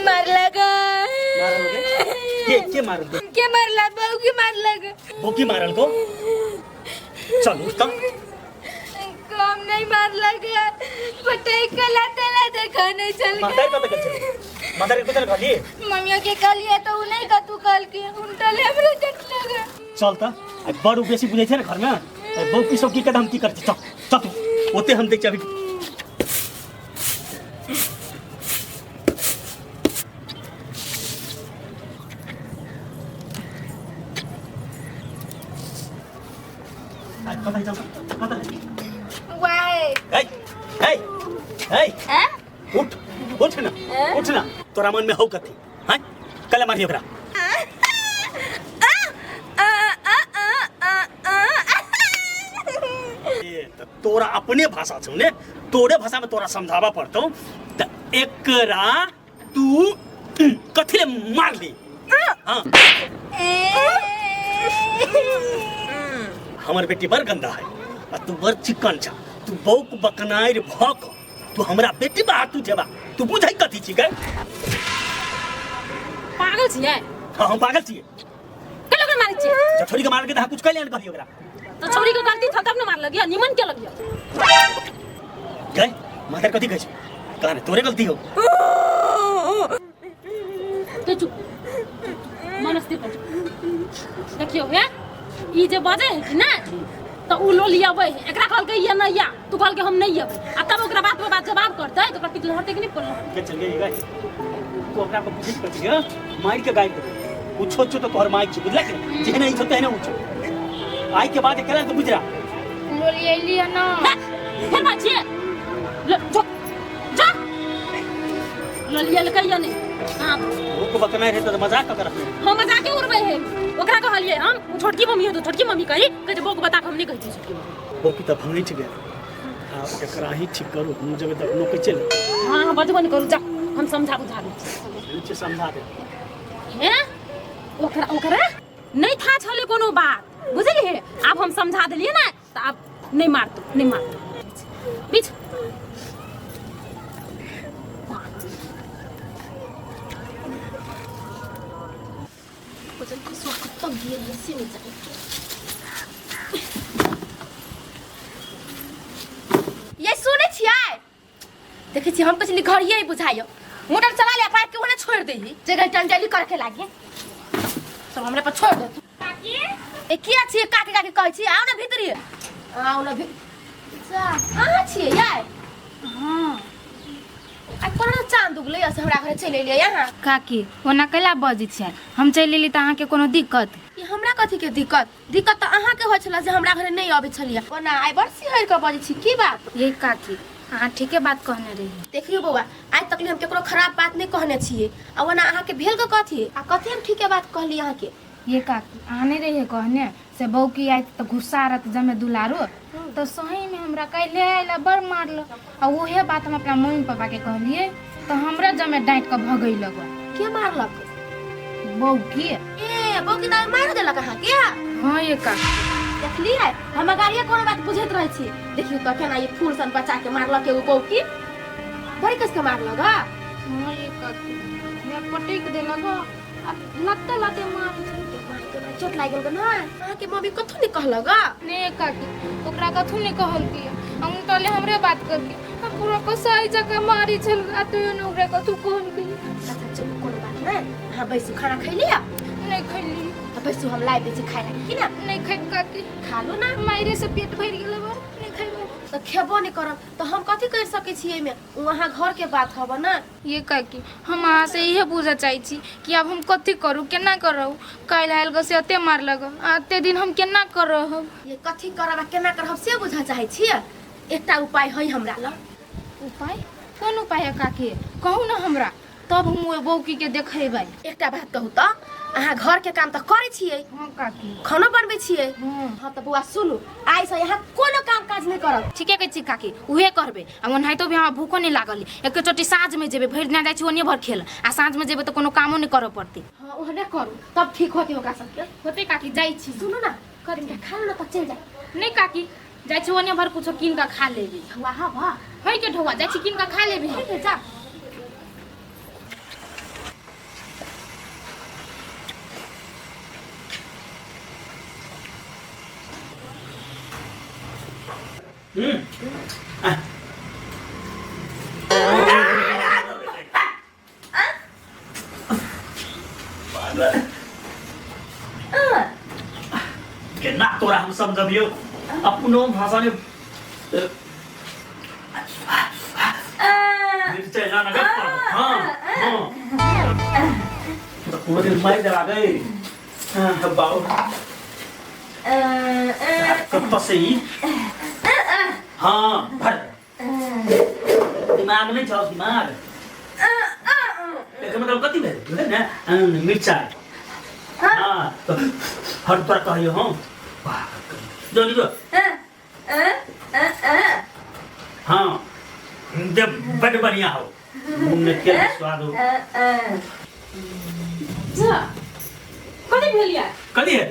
मारला ग मारल के के के मारल को के मारला बहू के मारला ग बोकी मारल को चल उठ त कम नहीं मारला ग पटाई कला तला देखा नहीं चल मातारी पता कर चल मातारी को चल कहली मम्मियों के कहलिए तो उ नहीं कतू कहल के उनटा ले हमरे चट लगा चल त आ बड़ बेसी बुझै छै ने घरमे आ बौकी सब की कदम की करछै चल चल तू ओते हम देख अभी आ, कतऽ चल कतऽ वाह ए ए ए उठ उठ ना उठ ना तोरा मन में हौ कथी हैं कले मारियो ओकरा ए, त तोरा अपने भाषा छौ ने तोरे भाषा में तोरा समझाबा पड़तौ त एकरा तू कथी ले मारली हाँ हमर बेटी बड़ गंदा है आ तू बड़ चिकन छा तू बौक बकनाइर भऽ कऽ तू हमरा बेटी बा तू जेबा तू बुझै कथी छी गै पागल छियै हाँ हम पागल छियै कैला ओकरा मारै छियै जब छोरी के मार के तऽ अहाँ कुछ कैले ने कहलियै ओकरा तऽ छौड़ी के गलती छल तब ने मारलक या निमन के लगिया गै माता कथी कहै छै कहा ने तोरे गलती हो तो चुप मन स्थिर कर देखियौ हे ई जे बजै है कि नहि तऽ उ लोलियाबै है एकरा कहलकै ये नहि या तू कहलकै हम नहि अबै आ तब ओकरा बात पर बात जवाब करतै तऽ ओकरा पिटल हटतै कि नहि पड़ल के चल गई गई तू अपना को बुझित कर दिया मार के गाय दे कुछो छो तो तोहर माइक छै बुझला कि नहीं जेहने ई छो तेहने ऊ छो आई के बाद केला तो बुझरा लोलियली ना फेर बात छियै ले, जो जा ललियलकै या नहि हाँ। भूख बकनाइ रहै तऽ मजाक कऽ रखने। हम मजाके उड़बै है। ओकरा कहलियै हम ओ छोटकी मम्मी हो तो छोटकी मम्मी कही कहै छै बौक बता कऽ हम नहि कहै छियै छोटकी मम्मी। बौकी तऽ भंगठि गेल, आब एकरा ही ठीक करू, हम जेबै तऽ अपनो के चलि। हाँ हाँ, बजबो नहि करू, जा हम समझा बुझा दै छी। नीचे समझा दे। हे ओकरा ओकरा नहि था छलै कोनो बात बुझलियै। आब हम समझा देलियै ने तऽ आब नहि मारतौ नहि मारतौ। बीच कतऽ गेल से नहि जानै। ये सुनै छियै? देखै छी हम कहै छली घरिये बुझाइयो मोटर चला ले पाइप के ओने छोड़ देही जगह टंजली करके लागे सब हमरे पर छोड़ देत। काकी ए किया छियै काकी काकी कहै छी? आउ ने भीतरी, आउ ने जा अहाँ छियै यै? हाँ। आ कोना चाँद उगलै से हमरा घरे चलि एलियै अहाँ? काकी ओना कैला बजै छियै? हम चलि एली तऽ अहाँके कोनो दिक्कत? ई हमरा कथी के दिक्कत? दिक्कत तऽ अहाँके होइ छलै जे हमरा घरे नहि अबै छलियै। ओना आइ बड़ सिहरि कऽ बजै छी, की बात? ये काकी अहाँ ठीके बात कहने रही। देखियौ बौआ, आइ तक हम केकरो खराब बात नहि कहने छियै, आ ओना अहाँके भेल के कथी आ कथी हम ठीके बात कहली अहाँके? ये काकी अहाँ नहि रहियै कहने से बौकी आयत तऽ गुस्सा रहत जमे दुलारो तऽ सही में हमरा काल्हि आयल बड़ मारल, आ उहे बात हम अपना मम्मी पापा के कहलियै तऽ हमरा जमे डाँटि कऽ भगैलक। के मारलक? बौकी। ए बौकी तऽ मारि देलक अहाँके? हाँ ये काकी। देखलियै हम गाड़िए कोनो बात बुझैत रहै छी। देखियौ तऽ केना ई फूल सन बच्चा के मारलक एगो बौकी, बड़ी कस के मारलक। हाँ ये काकी हमरा पटकि देलक आ लत्ते लत्ते मार। चोट लागि गेल ने अहाँके? मम्मी कथू नहि कहलक? नहीं काकी ओकरा कथू नहि कहलकै, हम तले हमरे बात करके हम पूरा कसाई जकाँ मारी छल आ तैयो ने ओकरा कथू कहलकै। अच्छा चलू कोनो बात नहि, अहाँ बैसू। खाना खैलियै? नहि खैली। तऽ बैसू, हम लाबि दै छी खाय लागी की ना? नहि खायब काकी। खा लू ना। मायरे से पेट भरि गेलै बा, नहि खैबै। तऽ खेबो नहि करब तऽ हम कथी करि सकै छी एहिमे? ओ अहाँ घरके बात हब ने। ये काकी हम अहाँ से इहे बुझऽ चाहै छी कि आब हम कथी करू, केना करब? काल्हि आयल गऽ से एते मारलक आ एते दिन हम केना करब? ये कथी करब आ केना करब से बुझऽ चाहै छियै? एकटा उपाय है हमरा लग। उपाय? कोन उपाय है काकी? कहू ने हमरा, तब हम ओहि बौकी के देखेबै। एकटा बात कहू तऽ, अहाँ घरके काम तऽ करै छियै? हाँ काकी। खानो बनबै छियै? हाँ। हाँ तऽ बौआ सुनू, आइसँ यहाँ कोनो काम काज नहि करब। ठीके कहै छी काकी, उहे करबै। आ ओनाहितो भी हमरा भूखो नहि लागल। एके चोटी साँझमे जेबै, भरि दिना जाइ छी ओन्ने भर खेल आ साँझमे जेबै तऽ कोनो कामो नहि करऽ पड़तै। हाँ ओहने करू तब ठीक होतै ओकरा सबके। होतै काकी, जाइ छी। सुनू ने, कनिटा खा लू ने तऽ चलि जाउ। नहि काकी, जाइ छी ओन्ने भर कुछो कीन कऽ खा लेबै। ढौआ हँ बा है के ढौआ, जाइ छी कीन कऽ खा लेबै। ठीक है जा। केना तोरा हम समझबियौ अपनो भाषा में? मिरचाई ना ना। हाँ हाँ, तो पूरा दिन मार देला गई। हाँ बाबू कत्ता से ही। हाँ भर दिमाग नहीं छौ दिमाग। एकर मतलब कथी भेल बुझल ने? मिरचाई। हाँ तो हर तोरा कहियो हम जो जो। हाँ जब बड़ बढ़िया हो, मुँह में तेल के स्वाद हो। जा कथी भेल या? कथी है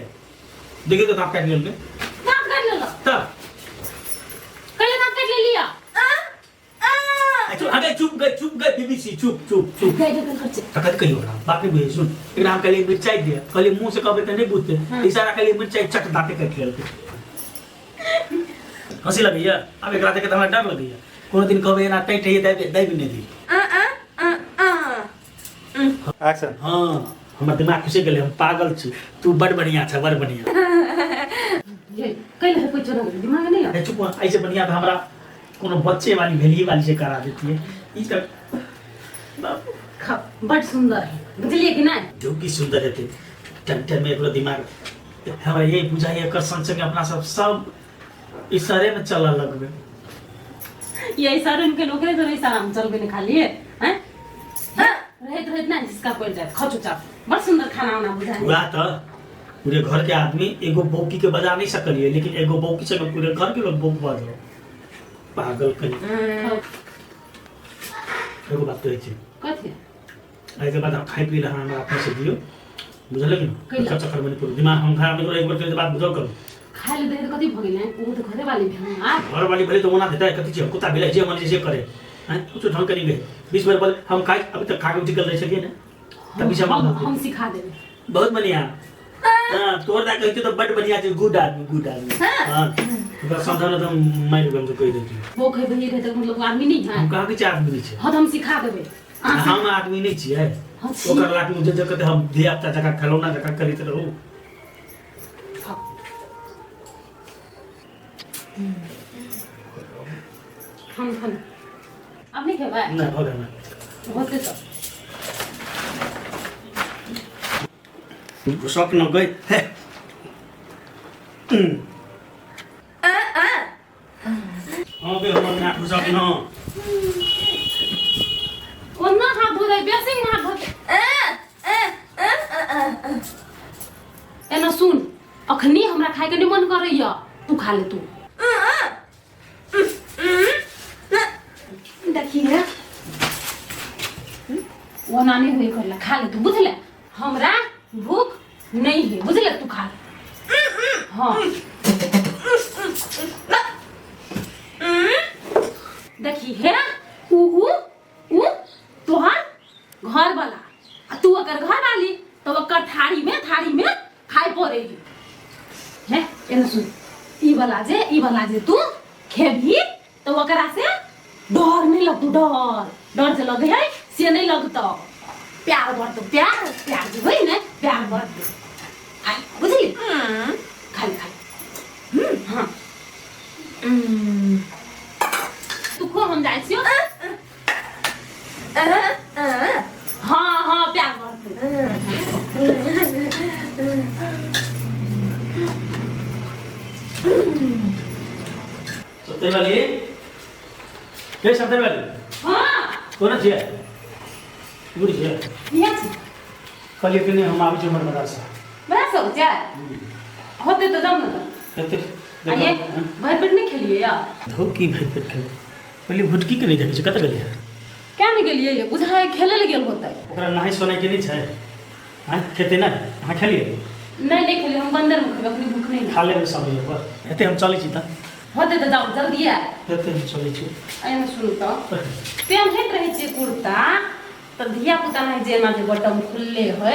देखिए तो दाँत काटि लेलकै। दाँत काटि लेलक? तब कहिले दाँत काटि लेलियै? चुप अगे, चुप गए, चुप गए बीबीसी, चुप चुप चुप। गाय के कर छै। तखन कहियो ओकरा बात नहि बुझै। सुन, एकरा हम कहलियै मिरचाई दिअ, कहलियै मुँह से कहबै तऽ नहि बुझतै, इशारा कहलियै मिरचाई, चट दाँते काटि लेलकै। हँसी लगैया? आब एकरा देख के तऽ हमरा डर लगैया। कोनो दिन कहबै एना टाइट होइए दाबि दाबि नहि दी। एक्शन। हाँ हमर दिमाग घुसि गेलै, हम पागल छी। तू बड़ बढ़िया छ, बड़ बढ़िया। ये कैले है कोई चोरा दिमाग नहीं है। अरे चुप, ऐसे बढ़िया तऽ हमरा कोनो बच्चे वाली भेलिए वाली से करा देती है। ई तऽ बाप खा बड़ सुंदर है बुझलिए कि नहीं? जो की सुंदर हेतै टन में एकरो दिमाग। हमरा यही बुझाइए एकर संग संग अपना सब सब इशारे में चलऽ लगबै। ये इशारे के लोग तो इशारा में चलबे नहीं खाली है हैं। रहैत रहैत ना जिसका पड़ि जायत। खाउ चुपचाप, बड़ सुंदर खाना उना बुझाइ। वएह तऽ पूरे घर के आदमी एगो बौकी के बजा नहीं सकलिए, लेकिन एगो बौकी संगे पूरे घर के लोग बौक बजलो। पागल कहीं। एगो बात कहै छी। कथी? एहिके बाद हम खाइ पी रहा, हमरा अपने से दियौ, बुझलियै कि कैला? ने? चक्कर में नहीं पड़ू, दिमाग हम खराब नहीं करू। एक बार कहै बात बुझल करू। खाइ लए दै तऽ कथी भऽ गेलै? ओ तऽ घरे वाली भेल आ घर वाली भेलै तऽ ओना हेतै? कथी छै, कुत्ता बिलाइ जे मन छै से करे। आँय, कुछो ढंग के नहीं गए। 20 बेर बोले हम खाइ, अभी तक खा के उठि गेल रहै छलियै ने, तभी से हम हम सिखा देबै। बहुत बढ़िया। हाँ, तोर दा कहै तऽ बड बढ़िया छै, गुड आदमी, गुड आदमी। हाँ, ओकरा समझाना तऽ मारि देबै हम तऽ कहि दै छी। वो खेबै रहै तऽ मतलब आदमी नहि है। हम कहाँ के छै आदमी नहीं छै? हाँ, तऽ हम सिखा देबै। हम आदमी नहीं छियै? हाँ, छी। ओकर लाख मुझे जगह हम धिया पुता जकाँ खेलौना जकाँ करैत रहू। हम खाना आब नहि खेबै? नहि, भऽ गेल ने। होतै तऽ। शौक न गई हे। हाँ बे, हमर ना घुसक न। ओना हाथ धो दे, बेसी हाथ धो। एना सुन, अखनी हमरा खायके नहि मन करैया, तू खा ले तू। देखी हे, ओना नहि होई करला, खा ले तू, बुझले? हमरा भूख नहीं है, बुझले? तू खा ले। हाँ, देखी हे, ऊ ऊ ऊ तोहर घर वाला आ तू ओकर घर वाली, तो ओकर थारी में खाय पड़े है। एना सुन, ई वाला जे तू खेबही तो ओकरा से डर नहीं लगतौ। डर डर जे लगे है से नहीं लगतौ। प्यार बढ़तौ, प्यार, प्यार जे होइ ने, प्यार बढ़तौ। खा, बुझली? खा ले, खा ले। हाँ, तू खो, हम जाइ छियौ। हाँ हाँ, प्यार बढ़तौ। सत्तरी वाली, के सत्तरी वाली? हाँ। कोना छियै? बुढ़ी छियै? इएह छी। कहलियै कि नहि, हम आबै छी हमर बजार से। बड़ा सब छै, होते तऽ जाउ ने तऽ। हेतै। आ ये भरि पेट नहि खेलियै या? धो की भरि पेट खेबै? पहिले भुटकी के नहि देखै छी, कतऽ गेलियै? क्या नहि गेलियै ये? बुझाय खेले लए गेल होतै। ओकरा नहाय सोनाय के नहि छै? आँय, खेतै नहि? अहाँ खेलियै? नहि, नहि खेलियै। हम बन्दर मे खेबै, अखनी भूख नहि। खा लेबै समय पर। हेतै, हम चलै छी तऽ। होते तऽ जाउ, जल्दी आय। हेतै, हम चलै छी। एहिमे सुनू तऽ, पेन्हैत रहै छियै कुर्ता तऽ धिया पुता नहि जे एना जे बटम खुलले है,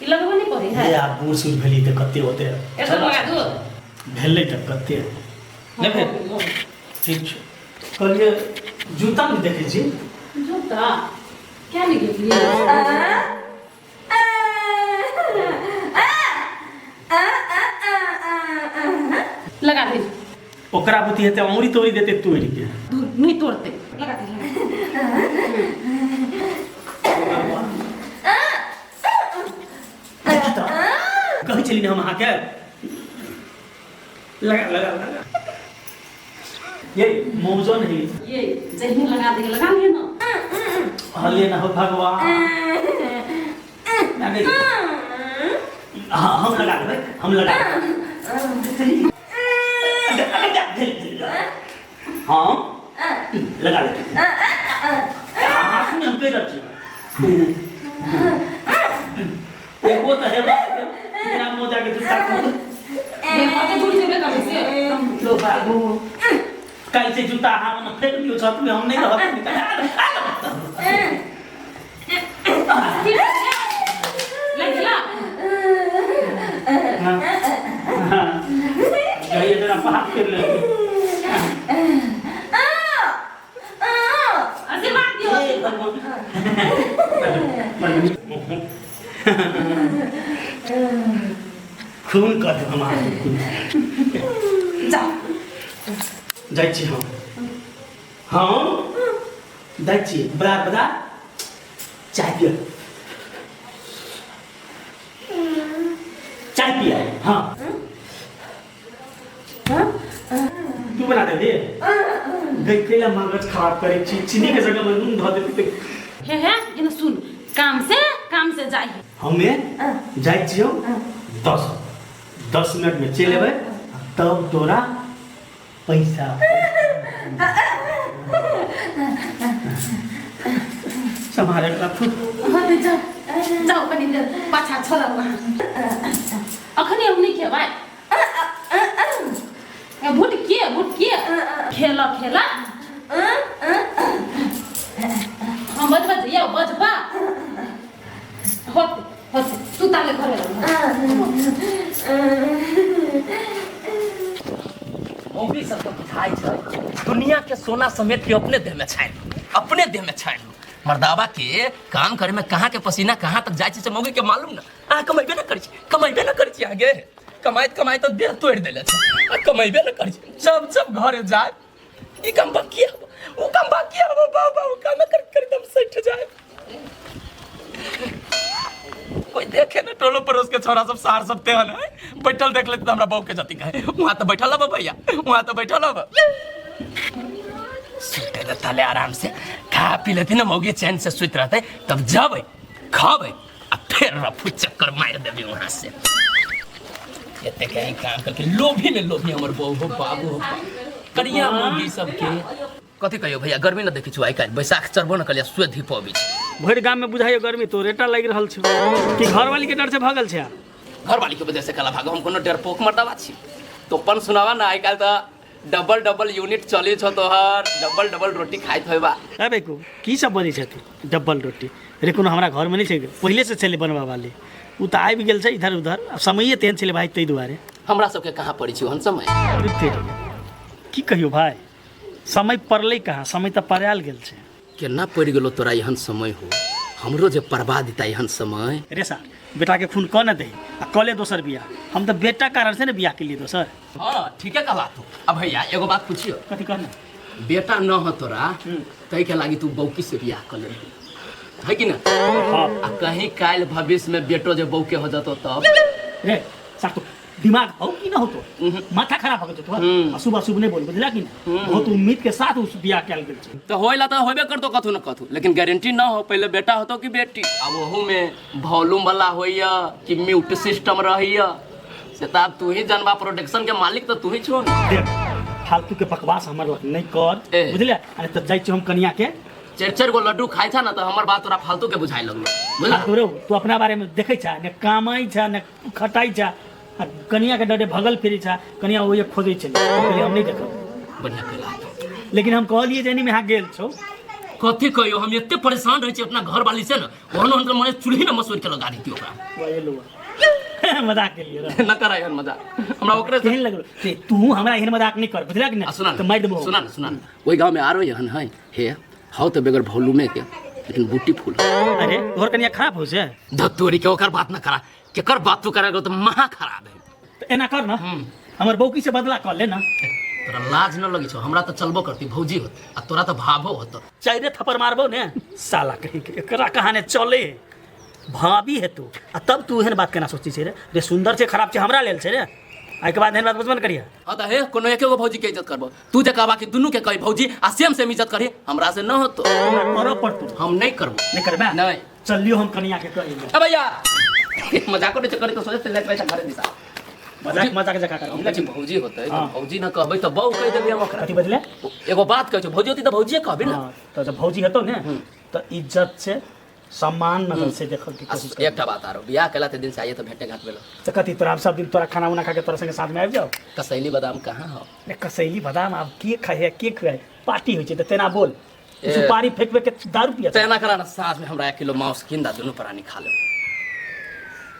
ई लगबे नहि पड़ै है? हे, आब बूढ़ सूढ़ भेली तऽ कते होतै? एकर लगा दू। भेलै तऽ कते नहि भेल? ठीक छै। कहलियै जूता नहि देखै छी। जूता क्या नहि गेलियै? लगा दे। ओकरा बुद्धि हेतै, औरी तोड़ी देतै तोड़ि के। दूर नहीं तोड़ते, लगा दे, लगा दे। देखी तऽ, कहै छली ने हम अहाँके, लगा लगा लगा। ये मौजन है। ये जहिने लगा दे, लगा लिए ना। हलिए ना हो भगवान। नहीं, हाँ, हम लगा देबै, हम लगा देबै। हाँ, लगा देबै। हाथ में हम कहि रहल छी, एगो तऽ हेबे बिना मोजा के जूता को। अते दूर जेबे करै से। लो बाबू, काल्हि से जूता अहाँ मने फेंक दियौ छत में, हम नहीं रहब। लग गेला। हाँ हाँ, कहिए जरा, बात कर ले। आशीर्वाद दियो। हे भगवान, खून कर देब हम अहाँके, खून। जाओ। जाइ छी हम। हम जाइ छी बजार, बजार चाय पिय, चाय पिय। हाँ, तू बना दे दे गई। कैला मगज खराब करै छी? चीनी के जगह में नून धऽ देती। हे हे, एने सुन। काम से काम से जाइ हमे जाइ छियौ 10 10 मिनट में चलि एबै तब तोरा पैसा सम्हारे राखू। हाँ तऽ जाउ जाउ कनी देर पाछा छोड़ब अहाँ। अखनी हम नहि खेबै। भूट के भूट के खेल खेला। हम बजबा जइयो बजबा होते होते तू ताले घरे। मौगी सब तो बुझाइ छै दुनिया के सोना समेत के अपने देह में छानि, अपने देह में छानि। मर्दावा के काम करे में कहाँ के पसीना कहाँ तक जाइ छै से मौगी के मालूम ना। अहाँ कमेबे ना करै छी, कमेबे ना करै छी। आगे कमाइत कमाइत तो देह तोड़ि देले छै आ कमेबे ना करै छी। जब जब घरे जाय ई काम बाकी हब उ काम बाकी हब बाबा बाबू काम कर कर एकदम सठ जाए। कोई देखे ना टोलो पड़ोस के छोरा सब सार सब तेहन है बैठल देख लेते हमरा बहू के जति कहे वहाँ तो बैठल हब भैया, वहाँ तो बैठल हब। सुते रहता आराम से खा पी लेती ना मौगी चैन से सुत रहते तब जब खाबे आ फिर रफू चक्कर मार देबी वहाँ से। एते कहीं काम करके लोभी में लोभी हमर बहू हो बाबू हो करिया मौगी सबके। कथी कहियो भैया गर्मी न देखै छु आइ काल्हि बैसाख चढ़बो न कलिया सुए धीप अबै छै। भरि गाम में बुझाइयो गर्मी तोरेटा लागि रहल छौ कि घरवाली के डर से भागल छै? घरवाली के वजह से कला भागो हम कोनो डरपोक मर्दावा छी। तो अपन सुनावा ना आइ काल्हि त डबल डबल यूनिट चले छौ तोहर, डबल डबल रोटी खाइत होइबा। ए बेकू की सब बनै छै तू डबल रोटी? रे कोनो हमरा घर में नहीं छै, पहिले से छलै बनवा वाली, उ त आबि गेल छै इधर उधर, अब समये तेहन छलै भाई ताहि दुआरे। हमरा सबके कहाँ पड़ै छै ओहन समय? अरे तेरी की कहियो भाई, समय पड़लै कहाँ, समय तऽ पड़ायल गेल छै। केना पड़ि गेलो तोरा एहन समय हो, हमरो जे परबा दिता एहन समय। रे सार बेटा के खून कऽ ने दही आ कऽ ले दोसर बियाह, हम तऽ बेटा कारण से ने बियाह के लिए दोसर। हाँ ठीके कहला तू। अब भैया एगो बात पूछियो। कथी कहना? बेटा न हो तोरा तै के लागी तू बौकी से बियाह कर ले है कि ना? हाँ। आ कहीं काल्हि भविष्य में बेटो जे बौके हो जतो तब? रे सार तो दिमाग हो कि ना हो तो माथा खराब हो गेल तो अशुभ अशुभ नहीं बोल बुझला कि ना? बहुत उम्मीद के साथ उस बियाह कयल गेल छै। तो होइला तो होबे करतो कथू न कथू, लेकिन गारंटी ना हो पहले बेटा होतो कि बेटी। अब ओहू में वॉल्यूम वाला होइया कि म्यूट सिस्टम रहैया से त आब तू ही जानबा, प्रोडक्शन के मालिक तो तू ही छो ना। देख फालतू के बकवास हमर लग नहीं कर बुझले। अरे त जाइ छी हम कनिया के चारि चारि गो लड्डू खाइ छा ना त हमर बात तोरा फालतू के बुझाइ लगलो बुझला। तोरे तू अपना बारे में देखै छा ने कामाइ छा ने खटाइ छा आ कनिया के डरे भगल फिरै छा, कनिया ओए खोजै छलै, कहलियै हम नहीं देखब। बढ़िया केला। लेकिन हम कहलियै जे एनी में अहाँ गेल छौ। कथी कहियो हम एते परेशान रहै छी अपना घरवाली से ना, ओहन ओहन मने चूल्ही में मसूर के लगा देती ओकरा। वाह लुआ मजाक के लिए न करा एहन मजाक हमरा ओकरे केहन लगलो ते तू हमरा एहन मजाक नहीं कर बुझला कि ना? सुना त मारि देबो। सुना सुना ओहि गांव में आरो एहन है हे हौ त बगैर वॉल्यूमे के लेकिन ब्यूटीफुल। अरे तोहर कनिया खराब हो से धतोरी के ओकर बात न करा, केकर बात तू करा तो महा खराब है। त एना कर ना हमर बौकी से बदला कर ले ना। तोरा लाज न लगी छौ? हमरा त चलबो करती भौजी होत आ तोरा त भाभो होत। चाइरे थप्पड़ मारबो ने साला कहीं के एकरा कहाने चले भाभी है तू आ तब तू एहन बात केना सोची छै रे? रे सुंदर छै खराब छै हमरा लेल छै रे, आइ के बाद एहन बात बुझबे न करिया। हाँ त हे कोनो एके गो भौजी के इज्जत करबो तू जे कहबा कि दुनू के कही भौजी आ सेम सेम इज्जत करी हमरा से न होतो। हमरा करऽ पड़तो। हम नहीं करबो। नहीं करबे? नहीं। चलियो हम कनिया के कही। ए भैया मजाक नहीं करी तो सोचे ले पैसा घरे दिसा। मजाक मजाक जका कर। हम कहै छी भौजी होतै त भौजी न कहबै त बहू कहि देबै हम ओकरा। कथी बजले? एगो बात कहै छौ भौजी होती त भौजीए कहबै ना। हां त जब भौजी हेतौ ने त इज्जत से सम्मान नजर से देखल के कोशिश कर। एकटा बात आरो बियाह केला त दिन से आइए त भेंटे घाट भेलो। त कथी तोरा हम सब दिन तोरा खाना उना खा के तोरा संगे साथ में आबि जाओ? कसैली बादाम कहाँ हो? ने कसैली बादाम आब के खाए है के खुआए, पार्टी होइ छै त तेना बोल सुपारी फेंकबे के दारू पिया। तेना करा ना साँझ में हमरा 1 किलो मांस किन दा दुनू प्राणी खा लेब।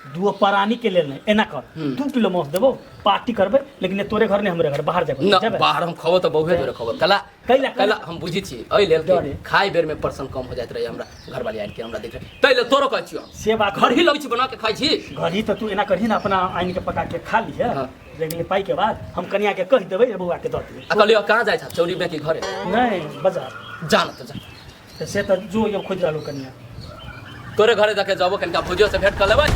दू प्राणी के लेल नहीं एना कर 2 किलो मांस देबो पार्टी करबे, लेकिन तोरे घर नहीं हमरे घर बाहर जाबे। न बाहर हम खबो त बहुए जोरे खबो। कला कैला कैला हम बुझी छी एहि लेल कि खाइ बेर में पर्सन कम हो जाइत रहे हमरा घरवाली आनि के हमरा देख रहे तै लेल तोरो कहै छियौ से बात। घर ही लगै छी बना के खाइ छी। घर ही त तू एना करही ना अपना आनि के पका के खा लिहे। लेकिन पाई के बाद हम कनिया के कहि देबै बौआ के दऽ देबै। आ कहलियो कहाँ जाइ छा चौरी में कि घरे? नहीं बाजार। जा न त जा। से त जो यो खोज रहलो कनिया तोरे घरे जाके जाबो कनिका भौजियो से भेंट कर लेबै।